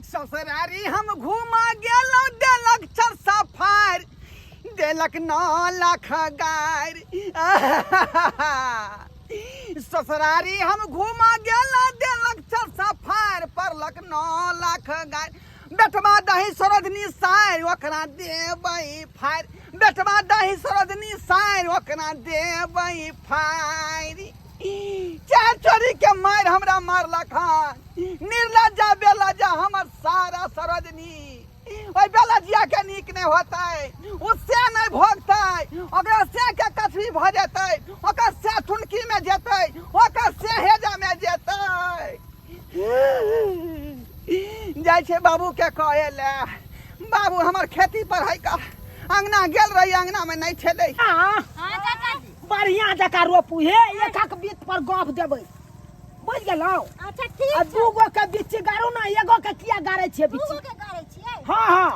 ससुरारी हम घुमा गेलहुँ, देलक चरसा फाड़ि, देलक 9 लाख गारि। ससुरारी हम घुमा गेलहुँ, देलक चरसा फाड़ि, पड़लक 9 लाख गारि। बेटवा दही सरोजनी सारि, ओकरा देबै फाड़ि। बेटवा दही सरोजनी सारि, ओकरा देबै फाड़ि। चार चोरी के मारि हमरा मारलक हन निर्लज्जा बेलज्जा हमर सारा सरोजनी। ओहि बेलजिया के नीक नहि होतै, ओ से नहि भोगतै। ओकरा से के कछुई भऽ जेतै, ओकर से ठुनकी में जेतै, ओकर से हेजा में जेतै। जाइ छै बाबू के कहे ले। बाबू हमर खेती पर है का अंगना गेल रही, अंगना में नहीं छेलै। हाँ। हाँ चाचा जी। बढ़िया जकाँ रोपू हे, एक एक बीत पर गप देबै, बुझि गेलहुँ? अच्छा ठीक। आ दू गो के बीच गारू ने, एगो के किया गारै छियै बीच? दूगो के गाड़ै छियै। हाँ,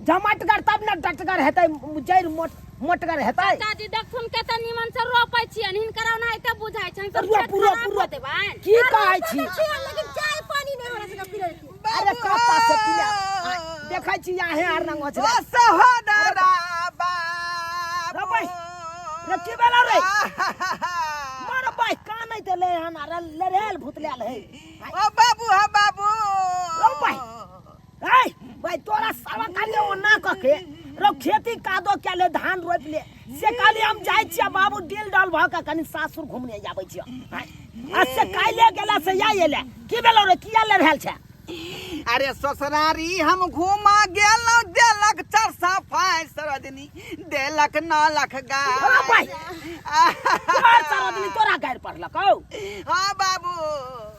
झमटगर तब ने डटगर हेतै, जड़ि मोट मोटगर हेतै। चाचा जी, देखथुन कते निमन से रोपै छियनि हिनकर, ओनाहिते बुझाइ छनि सब। रोपू, खेत रोपू, खराब रोपू। कऽ देबनि। की कहै छी? लेकिन चाय पानी नहि हमरा सबके पीले। अरे कत्ता से पीले देखै छी आहे आर रंग ओ छै। सहोदरा बाबू। रे भाई, रे की भेलौ रे? मार भाई कानै ते ले हन अरे लड़ेल भूतलेल है। ओ बाबू हा बाबू। रौ भाई, ए भाई, तोरा साला खाली ओना कह के रौ, खेती कादो के ले, धान रोपि ले, से कहली हम जाइ छियै बाबू, दिल डल भऽ के कनि सासुर घुमने आबै छियै। आ से काल्हि गेला से या एले, की भेलौ रे? किया लड़ेल छै? अरे ससुरारी हम घुमा गेलहुँ, देलक चरसा फाइ सरोजनी, देलक 9 लाख अरे भाई। गाय। तोहर सरोजनी तोरा गारि पड़लक हौ? हाँ बाबू।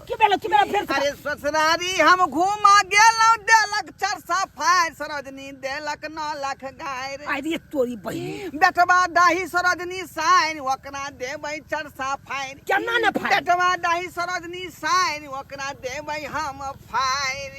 की भेलो, की भेलो फेर? अरे ससुरारी हम घुमा गेलहुँ, देलक चरसा फाइ सरोजनी, देलक 9 लाख गाय। अरे तोरी बहिन। बेटवा दाही सरोजनी साइन, ओकरा देबै चरसा फाइन। केना ने फाइन? बेटवा दाही सरोजनी साइन, ओकरा देबै हम फाइन।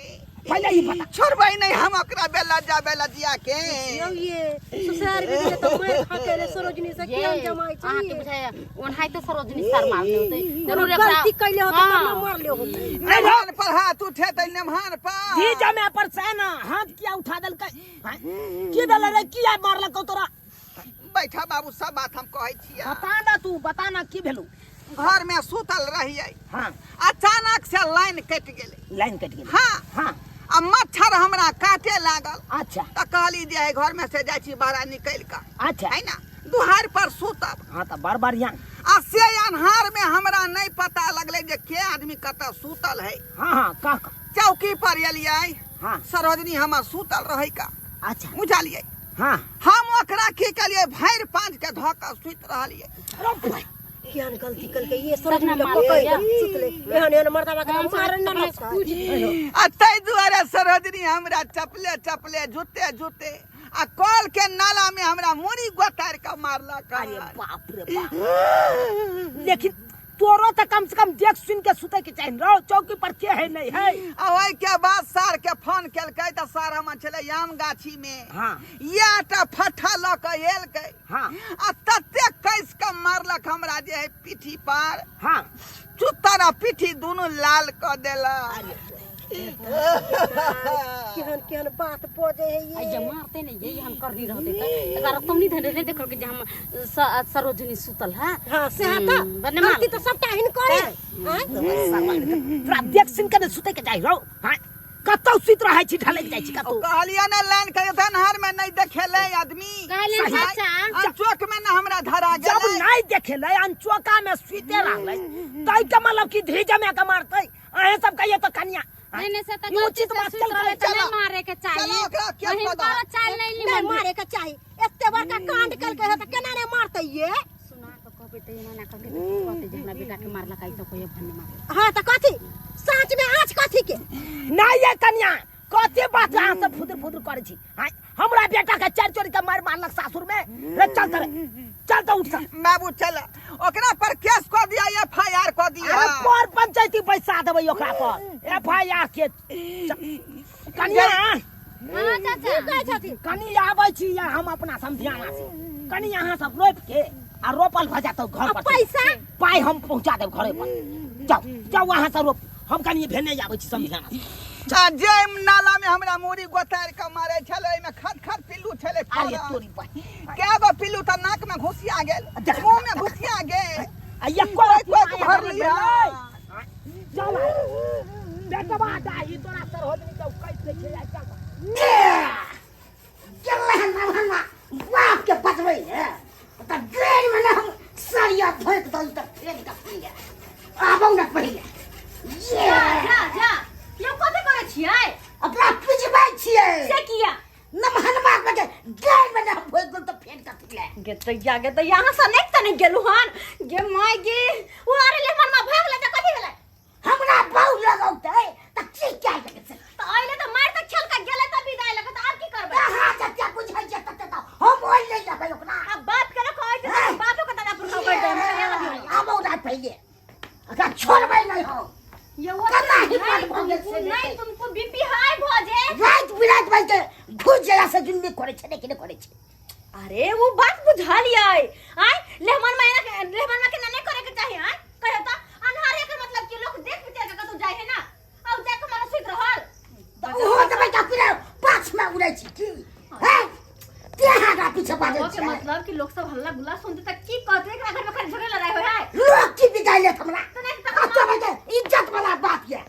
पहिले ई बता। छोड़बै नहि हम ओकरा बेला जा बेला जिया के। यौ ये ससुराल में गेलै तऽ मारि खा के सरोजनी से ये केहन जमाइ छै। अहाँके बुझाइया ओनाहिते सरोजनी शर्मा होतै कोनो जरूर एकरा। गलती कैले होतै तब ने हाँ। मारले होतै। नेमहान पर हाथ उठेतै, नेमहान पर। घी जमे पर से ना हाथ किया उठा देलकै? हैं? की भेलै रे? किया मारलकौ तोरा? बैठा बाबू, सब बात हम कहै छियै। बता ना, तू बता ना, की भेलौ? घर में सुतल रहियै। अचानक से लाइन कटि गेलै। लाइन कटि गेलै? हाँ। आ मच्छर हमरा काटे लागल। तऽ कहली जे घर में से जाइ छी बाहर निकलि कऽ, है ना, दुहार पर सुतब। हाँ, तऽ बड़ बढ़िया। आ से अन्हार में हमरा नहीं पता लगलै जे के आदमी कतऽ सुतल है। हाँ हाँ कह कह। चौकी पर एलियै। सरोजनी हमर सुतल रहै का। बुझलियै? हम ओकरा की केलियै, भरि पाँच के धऽ कऽ सुति रहलियै। अरे भाई। केहन गलती केलकै ये सरोजनी के मार पकड़ि दिया। कऽ सुतलै, एहन एहन मर्दाबा के हम मारन न अपने लगतै। आ ताहि दुआरे सरोजनी हमरा चपले चपले, जूते जूते आ कल के नाला में हमरा मुड़ी गोतार के मारलक। अरे बाप रे बाप, लेकिन तोरो तऽ कम से कम देख सुन के सुते के चाही रौ, चौकी पर के है नहीं है। आ ओहि के बाद सार के फोन केलकै तऽ सार हमर छलै आम गाछी में। इएह फट्ठा लऽ कऽ एलकै। आ तते कसि कऽ मारलक हमरा जे है पीठी पर, चुत्तर आ पीठी दुनू लाल कऽ देलक। केहन केहन बात बजै है आई ये। जे मारते नहीं ये हम करनी रहते त एकरा रतौनी धरे नहीं देखल कि जे हम सरोजनी सुतल है। हाँ से हाँ तऽ बने गलती मार। तऽ सबटा हिनकरे है। आँय? तोरा देख सुन के ने सुते के चाही रौ। हाँ, कतौ सुति रहै छी, ढलकि जाइ छी कतौ। कहलियै ने लाइन के अन्हार में नहीं देखेले आदमी। कहलियनि सही। चाचा। अनचोक में ना हमरा धरा जब गेलै। नहीं देखेलै, अनचोका में सुते रहलै, तै के मतलब कि धी जमे के मारतै? अहें सब कहियो तो कनिया। नहीं नहीं, से त ई गलती उचित से बात सुति केलकै। रहलै त नहीं चलो। मारे के चाही। चलो, ओकरा केस वही कऽ दहो। करो चाल नहीं नहि निमन। मारे के चाही, एते बड़का कांड केलकै है तऽ केना नहि मारतै ये? सुना के कहबै त एना ना कहके त कहतै जे हमरा बेटा के मारलक, आई तो कहियो भन्ने मारे। हाँ तऽ कथी साँच में आँच कथी के? नहीं ये कनिया, कथी बात अहाँ सब फुदुर फुदुर करै छी? आँय, हमरा बेटा के चारि चोरी के मारि मारलक सासुर में। रे चल तर, चल तो उठ चल। बाबू चल, ओकरा पर केस कऽ दिया, एफ I R कऽ दिया। अरे पर पंचायती बैसा देबै ओकरा पर एफ I R के। कनिया। हाँ चाचा। की कहै छथिन? कनि आबै छी या हम अपना समधियाना से, कनि अहाँ सब रोपि के आ रोपल भऽ जायत घर आ पर। पैसा? पाइ हम पहुंचा देब घरे पर। जाओ जाओ, अहाँ सब रोप, हम कनि भेने आबै छी समधियाना से। आ जे नाला में हमरा मूड़ी गोतार के मारे छलै ओहिमे खत खत पिल्लू छलै अरे फड़ल। तोरी बहिन कए गो पिल्लू तऽ नाक में घुसिया गेल देख, मुंह में घुसिया गेल आ एको रत्ती कोइ कोइ माया भर नहि लिया भेलै। चल आइ। बेटवा डाही तोरा सरहोजनी के कैस दै छै आइ चल। गेलै हन नवहनमा बाप के बचबै है तऽ ड्रेन में ना हम सरिया फेंक दई तऽ फेंक दऽ पहिले आबौ ना पहिले ये जा जा जा यौ कथी करै छियै अपना पिजबै छियै से किया नमहनमा के ड्रेन में ना हम फेंक दई तऽ फेंक दऽ पहिले गे तैया गे तैया अहाँ से नहि तऽ नहि गेलु हन गे माय गे ओ अरे ले मनमा भागलै तऽ कथी भेलै हमरा बहु लगौतै तऽ की कए जेतै से तऽ अइले तऽ मारि तऽ खेल के गेलै तऽ विदाई लगे तऽ आब की करबै अहाँ जते बुझै छियै तते तऽ हम ओहि नहि देबै ओकरा आ बाप के कहै छै तऽ बापो के दादा पुरखा कर दे आबौ ना पहिले एकरा छोड़बै नहि हम ये वो केना हिम्मत भऽ गेल से नहीं तुमको बीपी हाई भऽ जे राति बिराति भाई के घुस जेला से जुल्मी करै छै लेकिन करै छै अरे वो बात बुझलियै आय लेहमन में लेहमन में के ना नहीं करे के चाही आय कहियो त अन्हारे के मतलब कि लोग देख विचार के कतौ जाय है ना अब जाके मारा सुति रहल तऽ ओहो देबै तऽ पूरा पाछ में उड़ै छी की हैं तेहा पीछे बाजै के छै मतलब कि लोग सब हल्ला गुल्ला सुनते त की कहते एकरा घर में खाली झगड़ा लड़ाई होय है लोग की बिगाड़ लेत हमरा तऽ नहीं तऽ आ तो भाई इज्जत वाला बात ये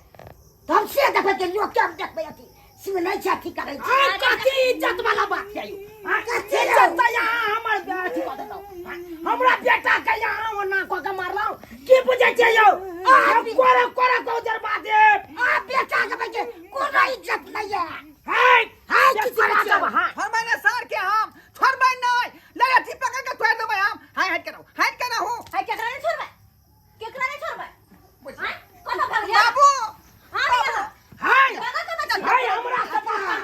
तऽ हम से देखबै के लोग के हम देखबै अथी से नहि छै अथी करै छै आय कथी इज्जत वाला बात है यौ आय, कथी इज्जत तऽ यहाँ हमर अथी कऽ देलहुँ आय, हमरा बेटा के यहाँ ओना कऽ के मारलहुँ की बुझै छियै यौ आय, कोरा कोरा कऽ उजरबा देब आ बेटा के भाई के कोनो इज्जत नहीं है हाय हाय की बेसी करै बाजब छियै हाँ छोड़बै ने सर के हम छोड़बै नहि लड़ठी पकड़ के तोड़ि देबै हम हाय हट के रहू हट के रहू हाय केकरा नहीं छोड़बै केकरा नहीं छोड़बै हां कतौ भाग जा बाबू हां भैया हाय भागा कतौ चल हाय हमरा से बहला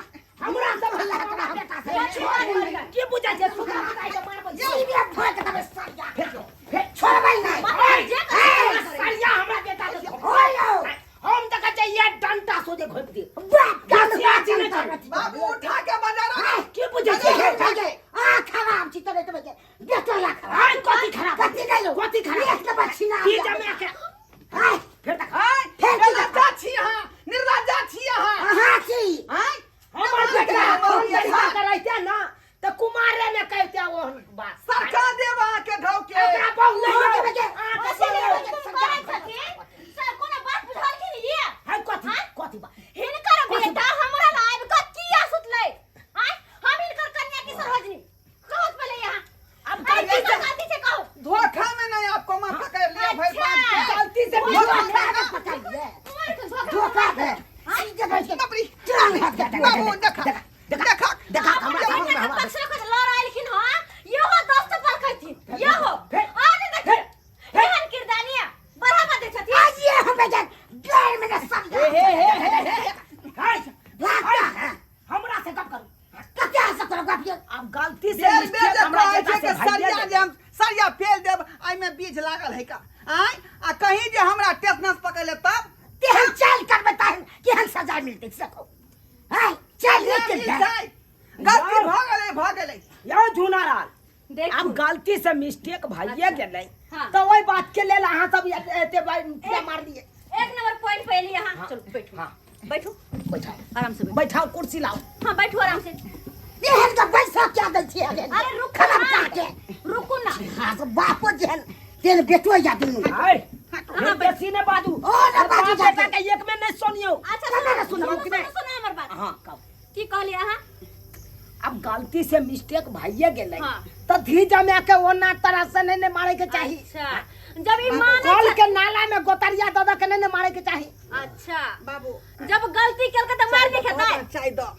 हमरा से बहला तोरा बेटा से की बुझै छै सुता सुता के मारबै सीधे फेंक देबै सरिया फेंक फेंक छोड़बै नहि हाय जे हाय, सरिया हमरा बेटा के हो यौ हम तऽ कहै छियै ये डंटा सोझे घोपि दे बाप के बेसी अथी नहि करू। बाबू उठा के बाजार की बुझै छै आ खराब छी तोरे तोरे बेटो ला खराब हाय कथी खराब कथी नहि यौ कथी खराब एक नंबर छिना की जमा के हाय फेर देख हाय फेर की निर्लज्जा छी अहाँ निर्लज्जा छी अहाँ अहाँ छी आँय हमर बेटा फोन तरीका करैते ना तऽ कुमारे मे कहते ओहन बात सरका देब अहाँके ढौके एकरा बहु नहि अहाँ यौ। के बेटे अहाँके कथी बहु ले तुम करै छथिन सर कोनो बात बुझलखिन ये हाय कथी कथी बात हिनकर बेटा हमरा लाइब के किया सुतलै आय हम हिनकर कन्या की सरोजनी कहू पहले यहाँ अब अरे गलती की से गलती से कहू धोखा में नहीं आपको माफ कर लिया भाई अच्छा। बाप के। गलती से धोखा धोखा के पकड़ लिए तुम्हारे तो धोखा धोखा दे सीधे बैठ के बाप रे। तुरंत हाथ काट बाबू देखा देखा देखा आप हमरा बेटा के पक्ष रखो लड़ आइलखिन हां इहो दोस्त पर खैथिन इहो आज देखिए एहन किरदानिया बढ़ावा दे छथिन आज ये हमें के डेढ़ मिनट सब हे हे हे हे हे हाय भागता है हमरा से गप करू कते से करो गप ये अब गलती से बेर बेर मिस्टेक जे हमरा कहै बेटा छै से कि भइए सरिया गेल। जे हम सरिया पेल देब एहिमे बीज लागल है का आँय आ कहीं जे हमरा टेटनस पकड़ ले तब तेहन चाल करबै तहन केहन सजा मिलतै से कहू हाय चाल जे निकल मिल जाए जाय गलती भऽ गेलै भऽ गेलै यौ झूना लाल देखू अब गलती से मिस्टेक भइए गेलै हाँ। तऽ ओहि बात के लेल अहाँ सब एते बार मारलियै एक नंबर पॉइंट पे एली यहाँ चलो बैठू हाँ। बैठू बैठाओ आराम से बैठू बैठाओ कुर्सी लाओ हाँ बैठू आराम से एहन के पैसा क्या दै छियै अरे रुकू खराब ना काके रुकू ना हाँ तो बापो जेहन तेहन बेटो या दुनू हाय हाँ, बेसी ने बाजू ओ ने बाजू बाप जाके। बेटा के एक में नहीं सुनियो अच्छा केना ने सुनो सुनब, सुनो सुनो सुनो हमर बात हाँ कहू की कहलियै अहाँ अब गलती से मिस्टेक भइए गेलै हाँ। तऽ धी जमा के ओना तरह से नहीं ने मारे के चाही अच्छा जब ई मानै कल छ- के नाला में गोतरिया दऽ दऽ के नहीं ने मारे के चाही अच्छा बाबू जब गलती केलकै तऽ मारि नहि खेतै चाय दऽ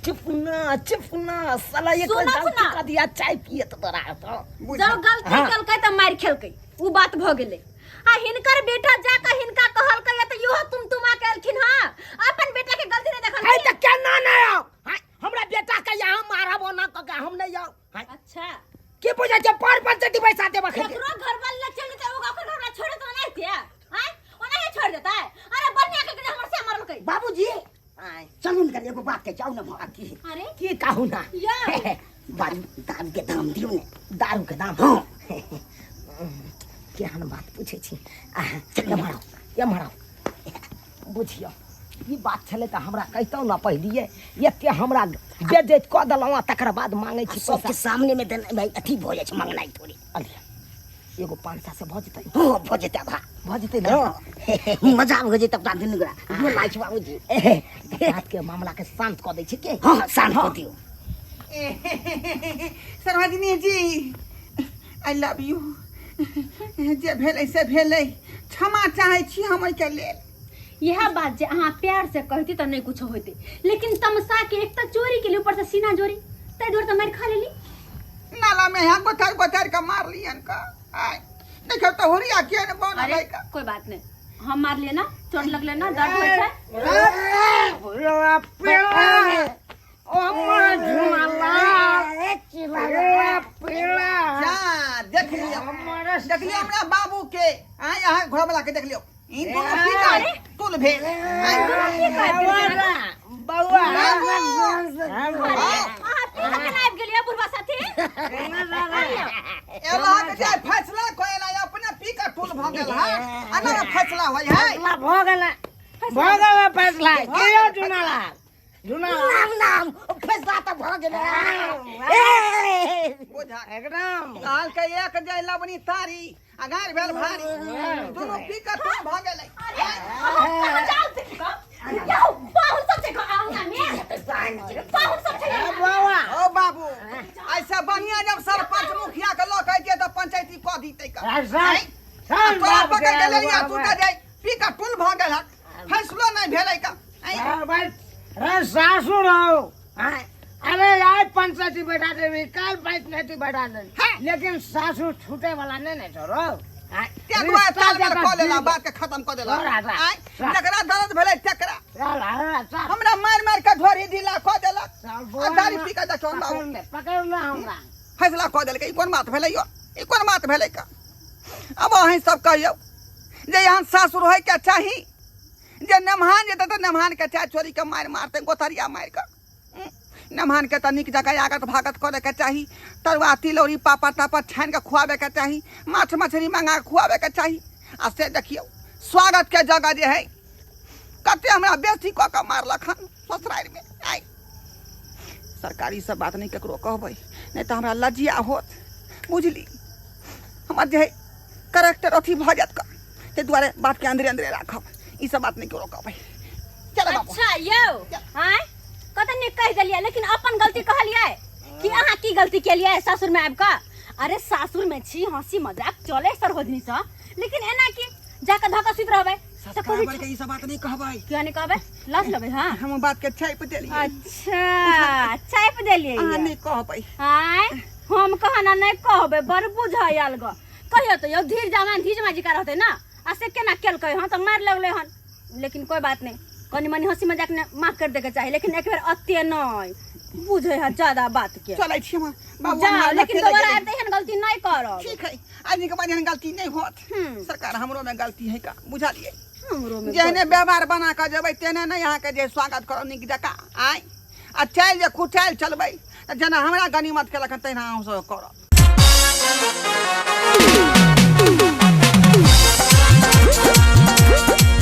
चुप ना चुप ना साला एक सुना, गलती सुना। कर दिया चाय पिए तो तोरा तो जब गलती हाँ। केलकै तऽ मारि खेलकै उ बात भऽ गेलै आ हिनकर बेटा जाके हिनका कहलकै तऽ इहो तुम तुमा के एलखिन हँ अपन बेटा के गलती नहि है देखलखिन तऽ केना नहि आउ हाय, हमरा बेटा के यहाँ मारब ओना कऽ के हम नहि आउ हाय, अच्छा की बुझै छै पर पंचायती पैसा देबऽ के केकरो घर वाला चल जेतै ओ ओकर घर वाला छोड़ देतै ओनाहिते आँय ओनाहिते छोड़ देतै अरे बढ़िया के हमर से मरलकै बाबूजी आय, चलू ने कनि एगो बात कहै छी आउ ने भऽ की अरे की कहू ना यौ बारू दारू के दाम दियौ ने दारू के दाम हँ केहन बात पूछै छी आह, एम्हर आउ एम्हर आउ बुझियौ ई बात छलै तऽ हमरा कहितहुँ ने पहिलिए एते हमरा बेज्जत कऽ देलहुँ आ तकर बाद मांगै छी सबके पैसा सामने में देना भाई अथी भऽ जाइ छै मंगनाइ थोड़े अलिया एगो 500 से भऽ जेतै हँ भऽ जेतै भा भऽ जेतै ने हँ मजा भऽ जेतै अपना दुनू गोरा गोर लागै छै बाबूजी बात के मामला के शांत कऽ दै छी के हँ शांत कऽ दियौ Sarojini ji I love you जे भेलै से भेलै क्षमा चाहै छी हम ओहिके लेल इएह बात जे अहाँ प्यार से कहती तऽ नहि कुछो होते लेकिन तमसा के एक तऽ चोरी के लिए ऊपर से सीना जोरी ताहि दुआरे तऽ मारि खा लेली नाला में यहाँ गोथार गोथार के मार लियन का आय देखो तो होरिया किया ने बन अरे का कोई बात नहीं हम मार लिए ना चोट लगले ना दर्द होइ छै जा देख लियो देख लियो हमरा बाबू के आय यहाँ घर वाला के देख लियो ई दोनों की कर तुल भेल आय बौआ बाबू अहाँ पी कऽ केना आबि गेलियै बुढ़वा साथी एला के जाय फैसला कोइला अपने पी के टूल भ गेल है अना फैसला होय है भऽ गेलै भऽ गेलै फैसला की यौ जुनालाल जुनालाल नाम नाम फैसला तऽ भऽ गेलै ए बुझा एकदम काल के एक जाय लवनी तारी आ गारि भेल भारी दुनू पी के टूल भ गेलै अरे अहाँ कहाँ जाउ देखि कऽ यौ पाहुन सब छै अंगना में पाहुन सब छै अंगना में। बौआ ओ बाबू ऐसे बढ़िया जब सरपंच मुखिया के लऽ के अइतियै तऽ पंचायती कऽ दितै का सर सर तोरा बाप पकड़ के लेलियै तू तऽ जाय पी के टूल भऽ गेल हक फैसलो नहि भेलै का आँय? रे सासुर हो अरे आइ पंचायती बैठा देबी काल पंचायती बैठा देबी हाँ। लेकिन सासुर छूटे वाला नहीं ने छोरो ते दुआरे तालमेल कऽ लेला बात के खत्म कऽ देला तोरा रा- आँय? रा- जकरा दर्द भेलै तकरा हमरा मारि मारि के ढोरी ढीला कऽ देलक आ दाढ़ी पी के देखियौ बाबू पकड़ ले हमरा फैसला कऽ देलकै ई कोन बात भेलै यौ ई कोन बात भेलै का अब अहीं सब कहियौ जे यहाँ सासुर होइके चाही जे नमहान जेतै तऽ नमहानके चाय चोरीके मारि मारतै गोतरिया मारि कऽ नमहानके तऽ नीक जकाँ आगत भागत करैके चाही तरुआ तिलौरी पापड़ तापड़ छानि कऽ खुआबैके चाही माछ मछली मँगा कऽ खुआबैके चाही आ से देखियौ स्वागतके जगह जे हइ कते हमरा बेसी कऽ कऽ मारलक हन ससुरारिमे आइ सरकारी सब बात नहि ककरो कहबै नहि तऽ हमरा लज्जिया होत बुझली हमर जे हइ करेक्टर अथी भऽ जायत कऽ ताहि दुआरे बातके अन्दरे अन्दरे राखब ई सब बात नहि ककरो कहबै चल बाबू अच्छा यौ आँय कते नीक कहि देलियै लेकिन अपन गलती कहलियै कि अहाँ की गलती केलियै सासुर में आबि कऽ अरे सासुर में छी हंसी मजाक चले सरहोजनी सँ लेकिन एना की जाके धऽ कऽ सुति रहबै तऽ कोई सब्सक्राइबर के ई सब बात नहि कहबै किया नहि कहबै लाज लेबै हाँ हम बात के छापि देलियै अच्छा चापि देलियै अहाँ नहि कहबै आँय हम कहना नहि कहबै बड़ बुझायल ग कहियो तऽ यौ धीर जमाइन धीर जमाइ जकाँ रहतै ने आ से केना केलकै हँ तऽ मारि लगलै हन लेकिन कोई बात नहीं कनी मनी हंसी मजाक ने माफ कर देके चाही लेकिन एक बेर अते नहीं बुझे है ज्यादा बात के चलै छी हम बाबू जा हमरा लेकिन अकेले दोबारा गेलै। आबि तऽ एहन गलती नहीं करब ठीक है आदमी के बाद एहन गलती नहीं होत सरकार हमरो में गलती है का बुझलिए हमरो में जेहने व्यवहार बना कऽ जेबै तेहने नहि अहाँके जे स्वागत करब नीक जकाँ आँय आ चालि जे कुचालि चलबै तऽ जेना हमरा गनीमत केलक हन तहिना अहूँ सब करब